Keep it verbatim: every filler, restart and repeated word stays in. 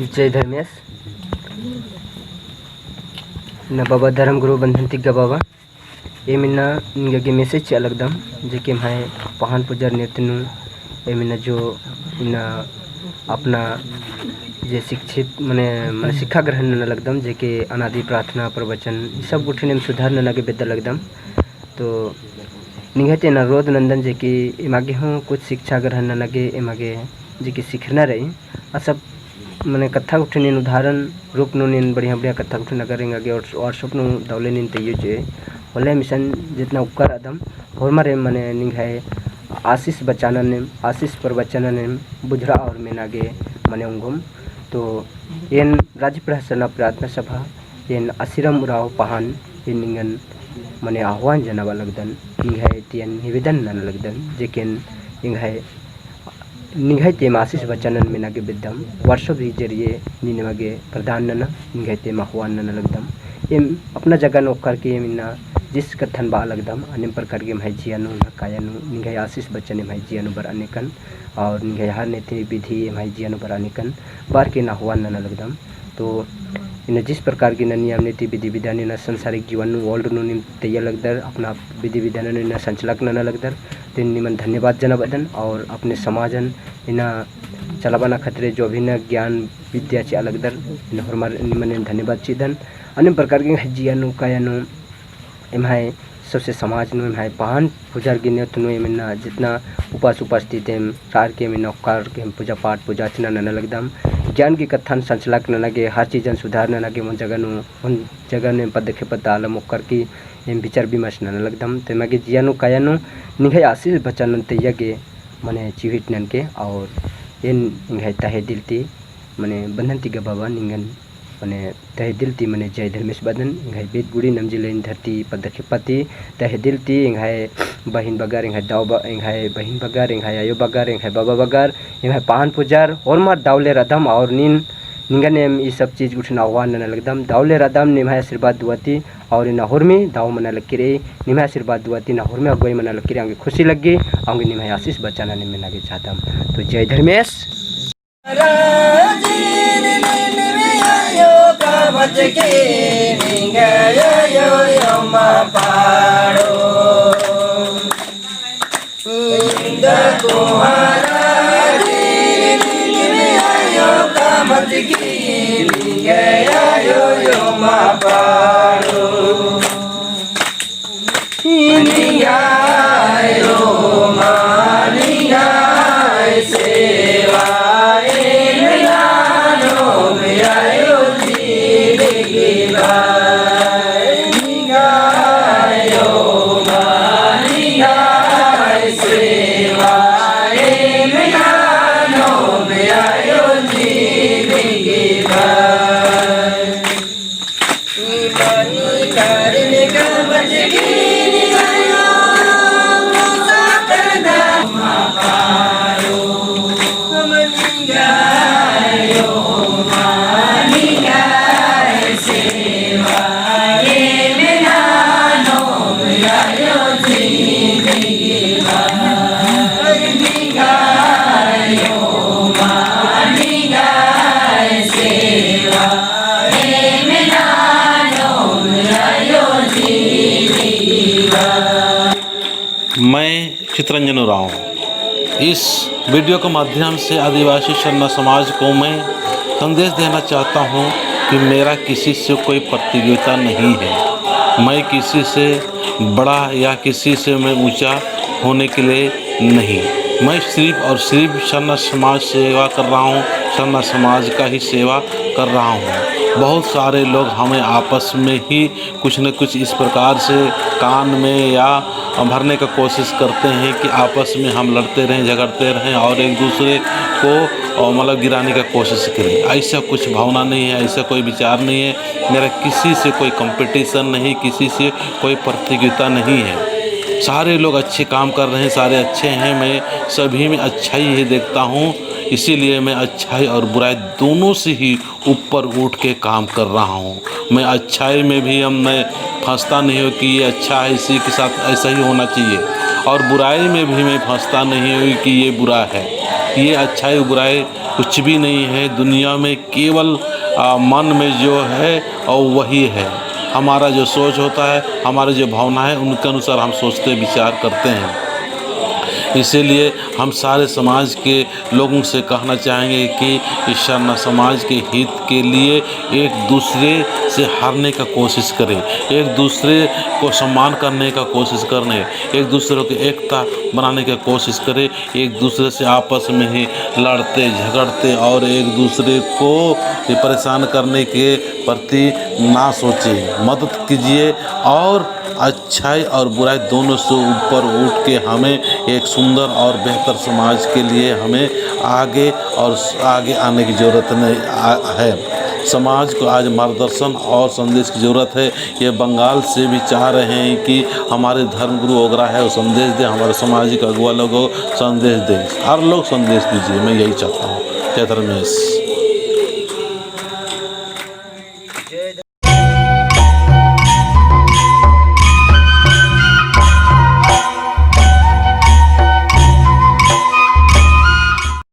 जय धर्मेस। इन्ना बाबा धर्म गुरु बंधन तिग्गा बाबा। एम इन्ना निंगा गे message चिआ लगदम, जे कि एम्है पहान पुजार नृत्य नू, एम इन्ना जो इन्ना अपना जे शिक्षित मने, मने शिक्षा ग्रहण नना लगदम, जे कि अनादि प्रार्थना, प्रवचन, ई सब गुट्ठिन एम सुधार नना गे बेद्दा लगदम। तो निंग्है ती एन अनुरोध नन्दन जे कि एमा गे हूँ कुछ शिक्षा ग्रहण नना गे एमा गे जे कि सिखरना रई, आ सब मने कत्था गुट्ठिन एन उदाहरण रूप नू नीन बढ़िया बढ़िया कत्था गुट्ठिन अगर एंगा गे WhatsApp नू दवले नीन तइयो जे होले मिशन जितना उपकार अदम होरमर एम मने निंग्है आशीष बचानन एम, आशीष प्रवचनन एम बुझरा और मेना गे मने ओंगोम। तो एन राजप्रहसन प्रार्थना सभा एन आशीरम उराँव पहान एन निंगन मने आह्वान जनाबआ लगदन, निंग्है ती एन निवेदन नना लगदन, जे कि एन निंग्है, निंग्है ती एम आशीष बचानन मेना गे बेद्दम, WhatsApp ही जरिए नीन एमा गे प्रदान नना, निंग्है ती एम आह्वान नना लगदम। एम अपना जगह नू ओक्कर की एम इन्ना जिस कत्थन बआ लगदम, अन्नेम प्रकार की एम्है जिया नू, एम्है काया नू, निंग्है आशीष बचन एम्है जिया नू बरआ नेकन, और निंग्है हर नीति विधि एम्है जिया नू बरआ नेकन, बअर की एन आह्वान नना लगदम। तो इन्ना जिस प्रकार की नन्नी अम्म नीति विधि विधान इन्ना सांसारिक जीवन नू world नू नीम तइया लगदर, अपना विधि विधान नू इन्ना संचालक नना लगदर, तो निमन धन्यवाद जनाबदन। और अपने समाजन इन्ना चलाबअना खतरे जो भी इन्ना ज्ञान विद्या चिआ लगदर, इन्ना होरमर निमन धन्यवाद चिअदन। अन्नेम प्रकार की जिया नू काया नू एम्है सबसे समाज नू एम्है पहान पुजार गे नेवत नू एम इन्ना जितना उपास उपास ती तेम रअर की एम इन्ना ओक्कर की एम पूजा पाठ पूजा अर्चना नना लगदम। ज्ञान की कत्थन संचालक नना गे हर चीजन सुधार नना गे ओन जगह नू, ओन जगह नू एम पद्दखे पद्दा आलम ओक्कर की एम विचार विमर्श नना लगदम। तो एमा गे जिया नू काया नू निंग्है आशीष बचानन तइया गे मने चिहुट ननके और एन निंग्है तहे दिल ती मने बंधन तिग्गा बाबा निंगन मने तहे दिल ती मने जय धर्मेस बअदन। एंग्है बेद गुड़ी नम जिला एन धरती पद्दा खेप्पा ती तहे दिल ती एंग्है बहिन बगर, एंग्है दव ब-, एंग्है बहिन बगर, एंग्है अयो बगर, एंग्है बाबा बगर, एंग्है पहान पुजार, होरमर दव ले रअदम और नीन निंगन एम ई सब चीज गुट्ठिन आह्वान नना लगदम। दव ले रअदम निम्है आशीर्वाद दुआ ती और इन्ना होरमी दव मना लगी रई, निम्है आशीर्वाद दुआ ती इन्ना होरमी अगुवाई मना लगी रई, औंगे खुशी लग्गी, औंगे निम्है आशीष बचानन मेना गे चाहदम। तो जय धर्मेस। मैं चितरंजन उराँव। इस वीडियो के माध्यम से आदिवासी सरना समाज को मैं संदेश देना चाहता हूँ कि मेरा किसी से कोई प्रतियोगिता नहीं है। मैं किसी से बड़ा या किसी से मैं ऊंचा होने के लिए नहीं, मैं सिर्फ और सिर्फ सरना समाज सेवा कर रहा हूँ, सरना समाज का ही सेवा कर रहा हूँ। बहुत सारे लोग हमें आपस में ही कुछ न कुछ इस प्रकार से कान में या भरने का कोशिश करते हैं कि आपस में हम लड़ते रहें, झगड़ते रहें और एक दूसरे को, अ, मतलब गिराने का कोशिश करें। ऐसा कुछ भावना नहीं है, ऐसा कोई विचार नहीं है। मेरा किसी से कोई competition नहीं, किसी से कोई प्रतियोगिता नहीं है। सारे लोग अच्छे काम कर रहे हैं, सारे अच्छे हैं, मैं सभी में अच्छाई ही देखता हूँ, इसीलिए मैं अच्छाई और बुराई दोनों से ही ऊपर उठ के काम कर रहा हूँ। मैं अच्छाई में भी हम, मैं फँसता नहीं हूँ कि ये अच्छा है, इसी के साथ ऐसा ही होना चाहिए, और बुराई में भी मैं फँसता नहीं हूँ कि ये बुरा है। ये अच्छाई बुराई कुछ भी नहीं है दुनिया में, केवल, आ, मन में जो है और वही है। हमारा जो सोच होता है, हमारी जो भावना है, उनके अनुसार हम सोचते विचार करते हैं। इसीलिए हम सारे समाज के लोगों से कहना चाहेंगे कि इस सरना समाज के हित के लिए एक दूसरे से हारने का कोशिश करें, एक दूसरे को सम्मान करने का कोशिश करें, एक दूसरे को एकता बनाने का कोशिश करें, एक दूसरे से आपस में ही लड़ते झगड़ते और एक दूसरे को परेशान करने के प्रति ना सोचें, मदद कीजिए और अच्छाई और बुराई दोनों से ऊपर उठ के हमें एक सुंदर और बेहतर समाज के लिए हमें आगे और आगे आने की ज़रूरत नहीं, आ, है। समाज को आज मार्गदर्शन और संदेश की ज़रूरत है। ये बंगाल से भी चाह रहे हैं कि हमारे धर्मगुरु ओगरा है, वो संदेश दे, हमारे सामाजिक अगुवा लोग संदेश दे, हर लोग संदेश दीजिए, मैं यही चाहता हूँ। जय धर्मेश।